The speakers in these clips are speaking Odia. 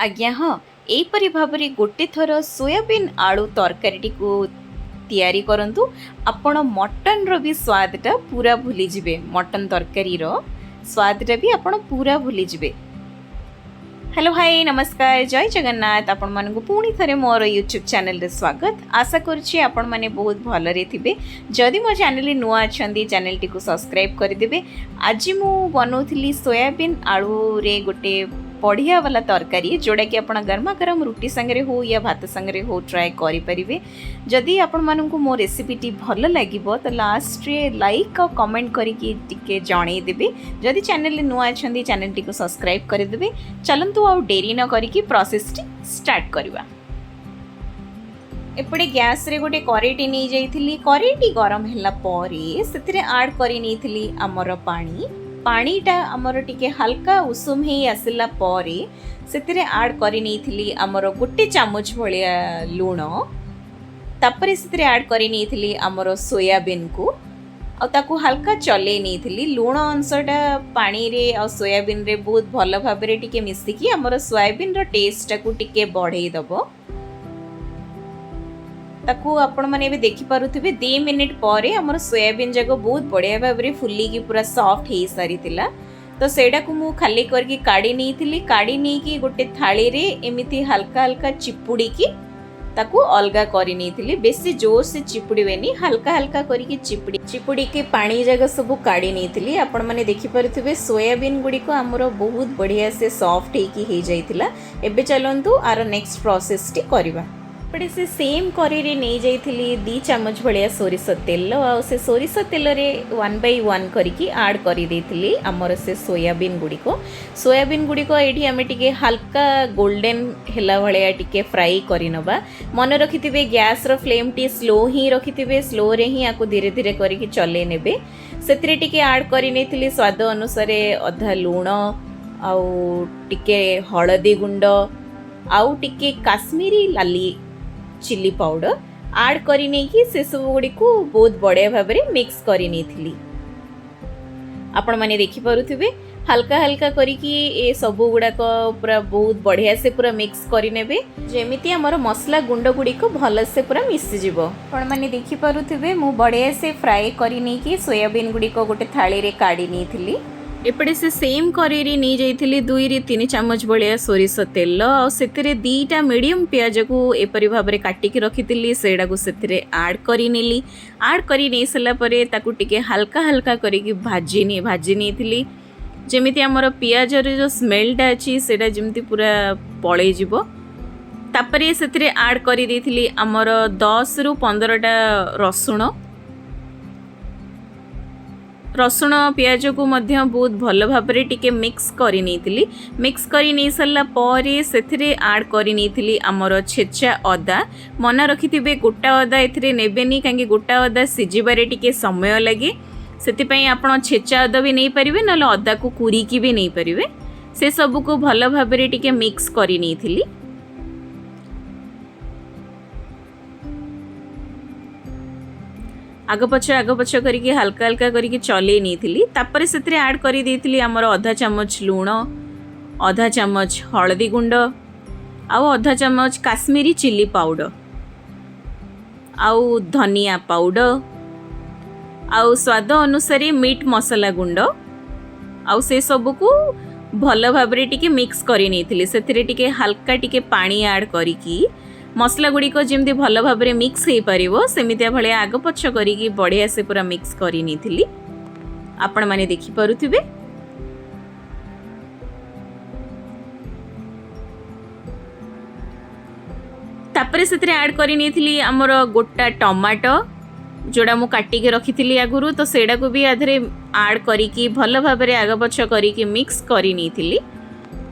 ଆଜ୍ଞା ହଁ, ଏହିପରି ଭାବରେ ଗୋଟେ ଥର ସୋୟାବିନ୍ ଆଳୁ ତରକାରୀଟିକୁ ତିଆରି କରନ୍ତୁ, ଆପଣ ମଟନ୍ର ବି ସ୍ୱାଦଟା ପୁରା ଭୁଲିଯିବେ। ମଟନ୍ ତରକାରୀର ସ୍ୱାଦଟା ବି ଆପଣ ପୁରା ଭୁଲିଯିବେ। ହ୍ୟାଲୋ, ହାଇ, ନମସ୍କାର, ଜୟ ଜଗନ୍ନାଥ। ଆପଣମାନଙ୍କୁ ପୁଣି ଥରେ ମୋର ୟୁଟ୍ୟୁବ୍ ଚ୍ୟାନେଲରେ ସ୍ୱାଗତ। ଆଶା କରୁଛି ଆପଣମାନେ ବହୁତ ଭଲରେ ଥିବେ। ଯଦି ମୋ ଚ୍ୟାନେଲରେ ନୂଆ ଅଛନ୍ତି, ଚ୍ୟାନେଲଟିକୁ ସବସ୍କ୍ରାଇବ୍ କରିଦେବେ। ଆଜି ମୁଁ ବନାଉଥିଲି ସୋୟାବିନ୍ ଆଳୁରେ ଗୋଟେ ବଢ଼ିଆ ବାଲା ତରକାରୀ, ଯେଉଁଟାକି ଆପଣ ଗରମା ଗରମ ରୁଟି ସାଙ୍ଗରେ ହଉ ୟା ଭାତ ସାଙ୍ଗରେ ହଉ ଟ୍ରାଏ କରିପାରିବେ। ଯଦି ଆପଣମାନଙ୍କୁ ମୋ ରେସିପିଟି ଭଲ ଲାଗିବ, ତ ଲାଷ୍ଟରେ ଲାଇକ୍ ଆଉ କମେଣ୍ଟ କରିକି ଟିକେ ଜଣେଇଦେବେ। ଯଦି ଚ୍ୟାନେଲରେ ନୂଆ ଅଛନ୍ତି, ଚ୍ୟାନେଲଟିକୁ ସବସ୍କ୍ରାଇବ୍ କରିଦେବେ। ଚାଲନ୍ତୁ, ଆଉ ଡେରି ନ କରିକି ପ୍ରୋସେସଟି ଷ୍ଟାର୍ଟ କରିବା। ଏପଟେ ଗ୍ୟାସ୍ରେ ଗୋଟେ କରେଇଟି ନେଇଯାଇଥିଲି। କରେଇଟି ଗରମ ହେଲା ପରେ ସେଥିରେ ଆଡ଼୍ କରି ନେଇଥିଲି ଆମର ପାଣି। ପାଣିଟା ଆମର ଟିକେ ହାଲକା ଉଷୁମ ହେଇ ଆସିଲା ପରେ ସେଥିରେ ଆଡ଼୍ କରି ନେଇଥିଲି ଆମର ଗୋଟେ ଚାମଚ ଭଳିଆ ଲୁଣ। ତାପରେ ସେଥିରେ ଆଡ଼୍ କରି ନେଇଥିଲି ଆମର ସୋୟାବିନ୍କୁ ଆଉ ତାକୁ ହାଲକା ଚଲେଇ ନେଇଥିଲି। ଲୁଣ ଅଂଶଟା ପାଣିରେ ଆଉ ସୋୟାବିନ୍ରେ ବହୁତ ଭଲ ଭାବରେ ଟିକେ ମିଶିକି ଆମର ସୋୟାବିନ୍ର ଟେଷ୍ଟଟାକୁ ଟିକେ ବଢ଼େଇ ଦେବ। ତାକୁ ଆପଣମାନେ ଏବେ ଦେଖିପାରୁଥିବେ, 2 ମିନିଟ୍ ପରେ ଆମର ସୋୟାବିନ୍ ଯାକ ବହୁତ ବଢ଼ିଆ ଭାବରେ ଫୁଲିକି ପୁରା ସଫ୍ଟ ହେଇସାରିଥିଲା। ତ ସେଇଟାକୁ ମୁଁ ଖାଲି କରିକି କାଢ଼ି ନେଇଥିଲି। କାଢ଼ି ନେଇକି ଗୋଟେ ଥାଳିରେ ଏମିତି ହାଲକା ହାଲକା ଚିପୁଡ଼ିକି ତାକୁ ଅଲଗା କରି ନେଇଥିଲି। ବେଶୀ ଜୋରସେ ଚିପୁଡ଼ିବେନି, ହାଲକା ହାଲକା କରିକି ଚିପୁଡ଼ି ଚିପୁଡ଼ିକି ପାଣି ଯାକ ସବୁ କାଢ଼ି ନେଇଥିଲି। ଆପଣମାନେ ଦେଖିପାରୁଥିବେ, ସୋୟାବିନ୍ ଗୁଡ଼ିକ ଆମର ବହୁତ ବଢ଼ିଆ ସେ ସଫ୍ଟ ହେଇକି ହେଇଯାଇଥିଲା। ଏବେ ଚାଲନ୍ତୁ, ଆର ନେକ୍ସଟ ପ୍ରୋସେସଟି କରିବା। ଏପଟେ ସେ ସେମ୍ କରେଇରେ ନେଇଯାଇଥିଲି 2 ଚାମଚ ଭଳିଆ ସୋରିଷ ତେଲ ଆଉ ସେ ସୋରିଷ ତେଲରେ ୱାନ୍ ବାଇ ୱାନ୍ କରିକି ଆଡ଼୍ କରିଦେଇଥିଲି ଆମର ସେ ସୋୟାବିନ୍ ଗୁଡ଼ିକ। ସୋୟାବିନ୍ ଗୁଡ଼ିକ ଏଇଠି ଆମେ ଟିକେ ହାଲକା ଗୋଲ୍ଡେନ୍ ହେଲା ଭଳିଆ ଟିକେ ଫ୍ରାଇ କରିନେବା। ମନେ ରଖିଥିବେ, ଗ୍ୟାସ୍ର ଫ୍ଲେମ୍ଟି ସ୍ଲୋ ହିଁ ରଖିଥିବେ। ସ୍ଲୋରେ ହିଁ ଆକୁ ଧୀରେ ଧୀରେ କରିକି ଚଲେଇ ନେବେ। ସେଥିରେ ଟିକେ ଆଡ଼୍ କରି ନେଇଥିଲି ସ୍ୱାଦ ଅନୁସାରେ ଅଧା ଲୁଣ ଆଉ ଟିକେ ହଳଦୀ ଗୁଣ୍ଡ ଆଉ ଟିକେ କାଶ୍ମୀରୀ ଲାଲି ଚିଲି ପାଉଡ଼ର ଆଡ଼୍ କରି ନେଇକି ସେସବୁ ଗୁଡ଼ିକୁ ବହୁତ ବଢ଼ିଆ ଭାବରେ ମିକ୍ସ କରି ନେଇଥିଲି। ଆପଣମାନେ ଦେଖିପାରୁଥିବେ, ହାଲକା ହାଲକା କରିକି ଏ ସବୁ ଗୁଡ଼ାକ ପୁରା ବହୁତ ବଢ଼ିଆ ସେ ପୁରା ମିକ୍ସ କରିନେବେ, ଯେମିତି ଆମର ମସଲା ଗୁଣ୍ଡ ଗୁଡ଼ିକ ଭଲସେ ପୁରା ମିଶିଯିବ। ଆପଣମାନେ ଦେଖିପାରୁଥିବେ, ମୁଁ ବଢ଼ିଆ ସେ ଫ୍ରାଏ କରି ନେଇକି ସୋୟାବିନ୍ ଗୁଡ଼ିକ ଗୋଟେ ଥାଳିରେ କାଢ଼ି ନେଇଥିଲି। ଏପଟେ ସେ ସେମ୍ କରେଇରେ ନେଇଯାଇଥିଲି 2ରୁ 3 ଚାମଚ ଭଳିଆ ସୋରିଷ ତେଲ ଆଉ ସେଥିରେ 2ଟା ମିଡ଼ିୟମ୍ ପିଆଜକୁ ଏପରି ଭାବରେ କାଟିକି ରଖିଥିଲି, ସେଇଟାକୁ ସେଥିରେ ଆଡ଼୍ କରିନେଲି। ଆଡ଼୍ କରି ନେଇ ସାରିଲା ପରେ ତାକୁ ଟିକେ ହାଲକା ହାଲକା କରିକି ଭାଜି ନେଇଥିଲି, ଯେମିତି ଆମର ପିଆଜର ଯେଉଁ ସ୍ମେଲଟା ଅଛି, ସେଇଟା ଯେମିତି ପୁରା ପଳେଇଯିବ। ତାପରେ ସେଥିରେ ଆଡ଼୍ କରିଦେଇଥିଲି ଆମର 10ରୁ 15ଟା ରସୁଣ। ରସୁଣ ପିଆଜକୁ ମଧ୍ୟ ବହୁତ ଭଲ ଭାବରେ ଟିକେ ମିକ୍ସ କରି ନେଇଥିଲି। ମିକ୍ସ କରି ନେଇ ସାରିଲା ପରେ ସେଥିରେ ଆଡ଼୍ କରି ନେଇଥିଲି ଆମର ଛେଚା ଅଦା। ମନେ ରଖିଥିବେ, ଗୋଟା ଅଦା ଏଥିରେ ନେବେନି, କାହିଁକି ଗୋଟା ଅଦା ସିଝିବାରେ ଟିକେ ସମୟ ଲାଗେ। ସେଥିପାଇଁ ଆପଣ ଛେଚା ଅଦା ବି ନେଇପାରିବେ, ନହେଲେ ଅଦାକୁ କୁରିକି ବି ନେଇପାରିବେ। ସେସବୁକୁ ଭଲ ଭାବରେ ଟିକେ ମିକ୍ସ କରି ନେଇଥିଲି। ଆଗ ପଛ ଆଗ ପଛ କରିକି ହାଲକା ହାଲକା କରିକି ଚଲେଇ ନେଇଥିଲି। ତାପରେ ସେଥିରେ ଆଡ଼୍ କରିଦେଇଥିଲି ଆମର ଅଧା ଚାମଚ ଲୁଣ, ଅଧା ଚାମଚ ହଳଦୀ ଗୁଣ୍ଡ ଆଉ ଅଧା ଚାମଚ କାଶ୍ମୀରୀ ଚିଲି ପାଉଡ଼ର ଆଉ ଧନିଆ ପାଉଡ଼ର ଆଉ ସ୍ୱାଦ ଅନୁସାରେ ମିଟ୍ ମସଲା ଗୁଣ୍ଡ ଆଉ ସେସବୁକୁ ଭଲ ଭାବରେ ଟିକେ ମିକ୍ସ କରି ନେଇଥିଲି। ସେଥିରେ ଟିକେ ହାଲକା ଟିକେ ପାଣି ଆଡ଼୍ କରିକି ମସଲା ଗୁଡ଼ିକ ଯେମିତି ଭଲ ଭାବରେ ମିକ୍ସ ହେଇପାରିବ, ସେମିତିଆ ଭଳିଆ ଆଗ ପଛ କରିକି ବଢ଼ିଆ ସେ ପୁରା ମିକ୍ସ କରି ନେଇଥିଲି। ଆପଣମାନେ ଦେଖିପାରୁଥିବେ। ତାପରେ ସେଥିରେ ଆଡ଼୍ କରି ନେଇଥିଲି ଆମର ଗୋଟା ଟମାଟୋ, ଯେଉଁଟା ମୁଁ କାଟିକି ରଖିଥିଲି ଆଗରୁ। ତ ସେଇଟାକୁ ବି ଆ ଦେହରେ ଆଡ଼୍ କରିକି ଭଲ ଭାବରେ ଆଗ ପଛ କରିକି ମିକ୍ସ କରି ନେଇଥିଲି।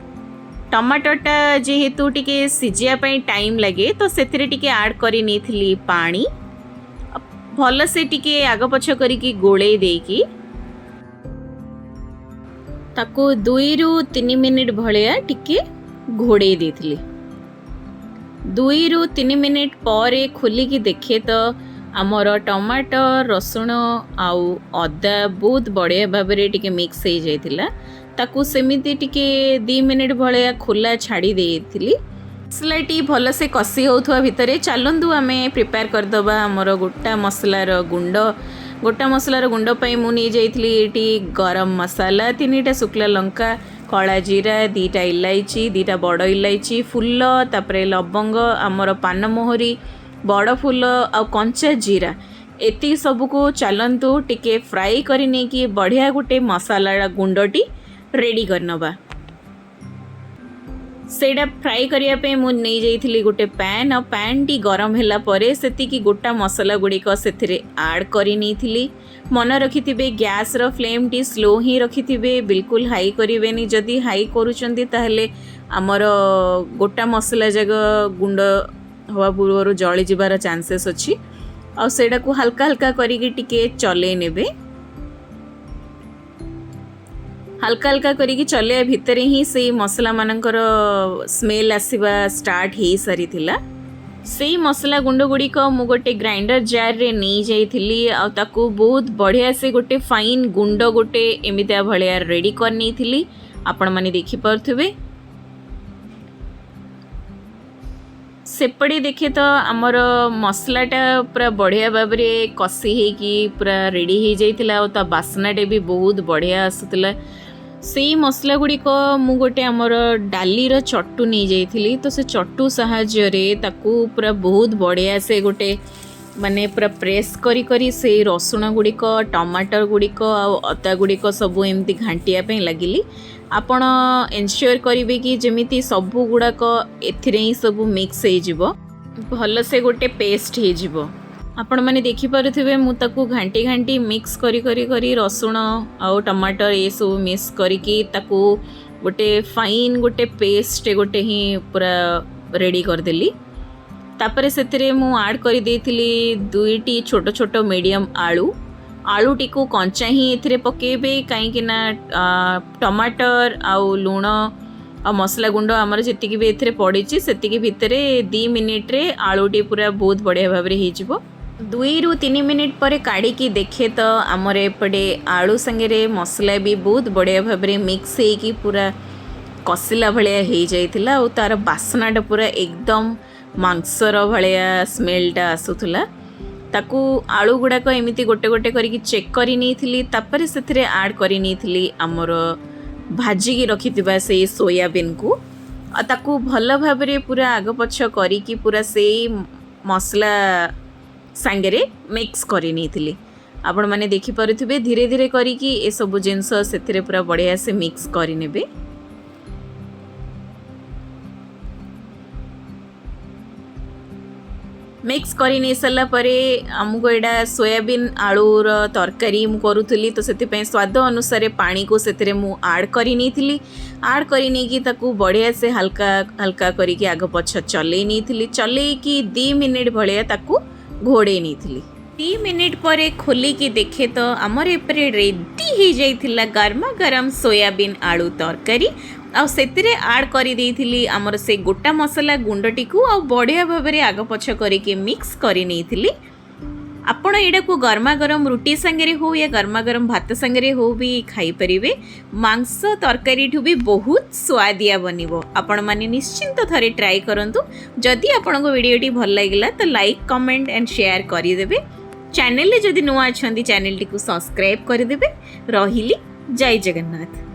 ଟମାଟୋଟା ଯେହେତୁ ଟିକେ ସିଝିବା ପାଇଁ ଟାଇମ୍ ଲାଗେ, ତ ସେଥିରେ ଟିକେ ଆଡ଼୍ କରି ନେଇଥିଲି ପାଣି। ଭଲସେ ଟିକେ ଆଗ ପଛ କରିକି ଗୋଳେଇ ଦେଇକି ତାକୁ 2ରୁ 3 ମିନିଟ୍ ଭଳିଆ ଟିକେ ଘୋଡ଼େଇ ଦେଇଥିଲି। 2ରୁ 3 ମିନିଟ୍ ପରେ ଖୋଲିକି ଦେଖେ ତ ଆମର ଟମାଟୋ, ରସୁଣ ଆଉ ଅଦା ବହୁତ ବଢ଼ିଆ ଭାବରେ ଟିକେ ମିକ୍ସ ହେଇଯାଇଥିଲା। ତାକୁ ସେମିତି ଟିକେ 2 ମିନିଟ୍ ଭଳିଆ ଖୋଲା ଛାଡ଼ି ଦେଇଥିଲି। ମସଲାଟି ଭଲସେ କଷି ହେଉଥିବା ଭିତରେ ଚାଲନ୍ତୁ ଆମେ ପ୍ରିପେୟାର କରିଦେବା ଆମର ଗୋଟା ମସଲାର ଗୁଣ୍ଡ। ଗୋଟା ମସଲାର ଗୁଣ୍ଡ ପାଇଁ ମୁଁ ନେଇଯାଇଥିଲି ଏଇଠି ଗରମ ମସଲା, ତିନିଟା ଶୁଖିଲା ଲଙ୍କା, କଳା ଜିରା, ଦୁଇଟା ଇଲାଇଚି, ଦୁଇଟା ବଡ଼ ଇଲାଇଚି, ଫୁଲ, ତାପରେ ଲବଙ୍ଗ, ଆମର ପାନମୋହରି, ବଡ଼ ଫୁଲ ଆଉ କଞ୍ଚା ଜିରା। ଏତିକି ସବୁକୁ ଚାଲନ୍ତୁ ଟିକେ ଫ୍ରାଏ କରି ନେଇକି ବଢ଼ିଆ ଗୋଟେ ମସଲା ଗୁଣ୍ଡଟି ରେଡ଼ି କରିନେବା। ସେଇଟା ଫ୍ରାଏ କରିବା ପାଇଁ ମୁଁ ନେଇଯାଇଥିଲି ଗୋଟେ ପ୍ୟାନ୍, ଆଉ ପ୍ୟାନ୍ଟି ଗରମ ହେଲା ପରେ ସେତିକି ଗୋଟା ମସଲା ଗୁଡ଼ିକ ସେଥିରେ ଆଡ଼୍ କରି ନେଇଥିଲି। ମନେ ରଖିଥିବେ, ଗ୍ୟାସ୍ର ଫ୍ଲେମ୍ଟି ସ୍ଲୋ ହିଁ ରଖିଥିବେ, ବିଲକୁଲ ହାଇ କରିବେନି। ଯଦି ହାଇ କରୁଛନ୍ତି, ତାହେଲେ ଆମର ଗୋଟା ମସଲା ଯାକ ଗୁଣ୍ଡ ହେବା ପୂର୍ବରୁ ଜଳିଯିବାର ଚାନ୍ସେସ୍ ଅଛି। ଆଉ ସେଇଟାକୁ ହାଲକା ହାଲକା କରିକି ଟିକେ ଚଲେଇ ନେବେ। ହାଲକା ହାଲକା କରିକି ଚଲେଇବା ଭିତରେ ହିଁ ସେଇ ମସଲାମାନଙ୍କର ସ୍ମେଲ୍ ଆସିବା ଷ୍ଟାର୍ଟ ହେଇସାରିଥିଲା। ସେଇ ମସଲା ଗୁଣ୍ଡ ଗୁଡ଼ିକ ମୁଁ ଗୋଟେ ଗ୍ରାଇଣ୍ଡର ଜାର୍ରେ ନେଇଯାଇଥିଲି ଆଉ ତାକୁ ବହୁତ ବଢ଼ିଆ ସେ ଗୋଟେ ଫାଇନ୍ ଗୁଣ୍ଡ ଗୋଟେ ଏମିତିଆ ଭଳିଆ ରେଡ଼ି କରିନେଇଥିଲି। ଆପଣମାନେ ଦେଖିପାରୁଥିବେ। ସେପଟେ ଦେଖେ ତ ଆମର ମସଲାଟା ପୁରା ବଢ଼ିଆ ଭାବରେ କଷି ହେଇକି ପୁରା ରେଡ଼ି ହେଇଯାଇଥିଲା ଆଉ ତା ବାସ୍ନାଟା ବି ବହୁତ ବଢ଼ିଆ ଆସୁଥିଲା। ସେଇ ମସଲା ଗୁଡ଼ିକ ମୁଁ ଗୋଟେ ଆମର ଡାଲିର ଚଟୁ ନେଇଯାଇଥିଲି, ତ ସେ ଚଟୁ ସାହାଯ୍ୟରେ ତାକୁ ପୁରା ବହୁତ ବଢ଼ିଆ ସେ ଗୋଟେ ମାନେ ପୁରା ପ୍ରେସ୍ କରି କରି ସେଇ ରସୁଣ ଗୁଡ଼ିକ, ଟମାଟର ଗୁଡ଼ିକ ଆଉ ଅଦା ଗୁଡ଼ିକ ସବୁ ଏମିତି ଘାଣ୍ଟିବା ପାଇଁ ଲାଗିଲି। ଆପଣ ଏନସିଓର କରିବେ କି ଯେମିତି ସବୁ ଗୁଡ଼ାକ ଏଥିରେ ହିଁ ସବୁ ମିକ୍ସ ହେଇଯିବ, ଭଲସେ ଗୋଟେ ପେଷ୍ଟ ହେଇଯିବ। ଆପଣମାନେ ଦେଖିପାରୁଥିବେ, ମୁଁ ତାକୁ ଘାଣ୍ଟି ଘାଣ୍ଟି ମିକ୍ସ କରି କରି କରି ରସୁଣ ଆଉ ଟମାଟର ଏସବୁ ମିକ୍ସ କରିକି ତାକୁ ଗୋଟେ ଫାଇନ୍ ଗୋଟେ ପେଷ୍ଟ ଗୋଟେ ହିଁ ପୁରା ରେଡ଼ି କରିଦେଲି। ତାପରେ ସେଥିରେ ମୁଁ ଆଡ଼୍ କରିଦେଇଥିଲି ଦୁଇଟି ଛୋଟ ଛୋଟ ମିଡ଼ିୟମ୍ ଆଳୁ। ଆଳୁଟିକୁ କଞ୍ଚା ହିଁ ଏଥିରେ ପକାଇବେ, କାହିଁକି ନା ଟମାଟର ଆଉ ଲୁଣ ଆଉ ମସଲା ଗୁଣ୍ଡ ଆମର ଯେତିକି ବି ଏଥିରେ ପଡ଼ିଛି, ସେତିକି ଭିତରେ 2 ମିନିଟ୍ରେ ଆଳୁଟି ପୁରା ବହୁତ ବଢ଼ିଆ ଭାବରେ ହେଇଯିବ। 2ରୁ 3 ମିନିଟ୍ ପରେ କାଢ଼ିକି ଦେଖେ ତ ଆମର ଏପଟେ ଆଳୁ ସାଙ୍ଗରେ ମସଲା ବି ବହୁତ ବଢ଼ିଆ ଭାବରେ ମିକ୍ସ ହେଇକି ପୁରା କଷିଲା ଭଳିଆ ହେଇଯାଇଥିଲା ଆଉ ତା'ର ବାସ୍ନାଟା ପୁରା ଏକଦମ ମାଂସର ଭଳିଆ ସ୍ମେଲଟା ଆସୁଥିଲା। ତାକୁ ଆଳୁ ଗୁଡ଼ାକ ଏମିତି ଗୋଟେ ଗୋଟେ କରିକି ଚେକ୍ କରି ନେଇଥିଲି। ତାପରେ ସେଥିରେ ଆଡ଼୍ କରି ନେଇଥିଲି ଆମର ଭାଜିକି ରଖିଥିବା ସେଇ ସୋୟାବିନ୍କୁ ଆଉ ତାକୁ ଭଲ ଭାବରେ ପୁରା ଆଗ ପଛ କରିକି ପୁରା ସେଇ ମସଲା ସାଙ୍ଗରେ ମିକ୍ସ କରି ନେଇଥିଲି। ଆପଣମାନେ ଦେଖିପାରୁଥିବେ, ଧୀରେ ଧୀରେ କରିକି ଏସବୁ ଜିନିଷ ସେଥିରେ ପୁରା ବଢ଼ିଆ ସେ ମିକ୍ସ କରିନେବେ। ମିକ୍ସ କରି ନେଇ ସାରିଲା ପରେ ଆମକୁ ଏଇଟା ସୋୟାବିନ୍ ଆଳୁର ତରକାରୀ ମୁଁ କରୁଥିଲି, ତ ସେଥିପାଇଁ ସ୍ୱାଦ ଅନୁସାରେ ପାଣିକୁ ସେଥିରେ ମୁଁ ଆଡ଼୍ କରି ନେଇଥିଲି। ଆଡ଼୍ କରି ନେଇକି ତାକୁ ବଢ଼ିଆ ସେ ହାଲକା ହାଲକା କରିକି ଆଗ ପଛ ଚଲେଇ ନେଇଥିଲି। ଚଲେଇକି 2 ମିନିଟ୍ ଭଳିଆ ତାକୁ ଘୋଡ଼େଇ ନେଇଥିଲି। 2 ମିନିଟ୍ ପରେ ଖୋଲିକି ଦେଖେ ତ ଆମର ଏପଟେ ରେଡ଼ି ହେଇଯାଇଥିଲା ଗରମା ଗରମ ସୋୟାବିନ୍ ଆଳୁ ତରକାରୀ। ଆଉ ସେଥିରେ ଆଡ଼୍ କରିଦେଇଥିଲି ଆମର ସେ ଗୋଟା ମସଲା ଗୁଣ୍ଡଟିକୁ ଆଉ ବଢ଼ିଆ ଭାବରେ ଆଗ ପଛ କରିକି ମିକ୍ସ କରି ନେଇଥିଲି। ଆପଣ ଏଇଟାକୁ ଗରମା ଗରମ ରୁଟି ସାଙ୍ଗରେ ହଉ ୟା ଗରମା ଗରମ ଭାତ ସାଙ୍ଗରେ ହଉ ବି ଖାଇପାରିବେ। ମାଂସ ତରକାରୀଠୁ ବି ବହୁତ ସୁଆଦିଆ ବନିବ। ଆପଣମାନେ ନିଶ୍ଚିନ୍ତ ଥରେ ଟ୍ରାଏ କରନ୍ତୁ। ଯଦି ଆପଣଙ୍କ ଭିଡ଼ିଓଟି ଭଲ ଲାଗିଲା, ତ ଲାଇକ୍, କମେଣ୍ଟ ଆଣ୍ଡ ସେୟାର କରିଦେବେ। ଚ୍ୟାନେଲରେ ଯଦି ନୂଆ ଅଛନ୍ତି, ଚ୍ୟାନେଲଟିକୁ ସବସ୍କ୍ରାଇବ୍ କରିଦେବେ। ରହିଲି, ଜୟ ଜଗନ୍ନାଥ।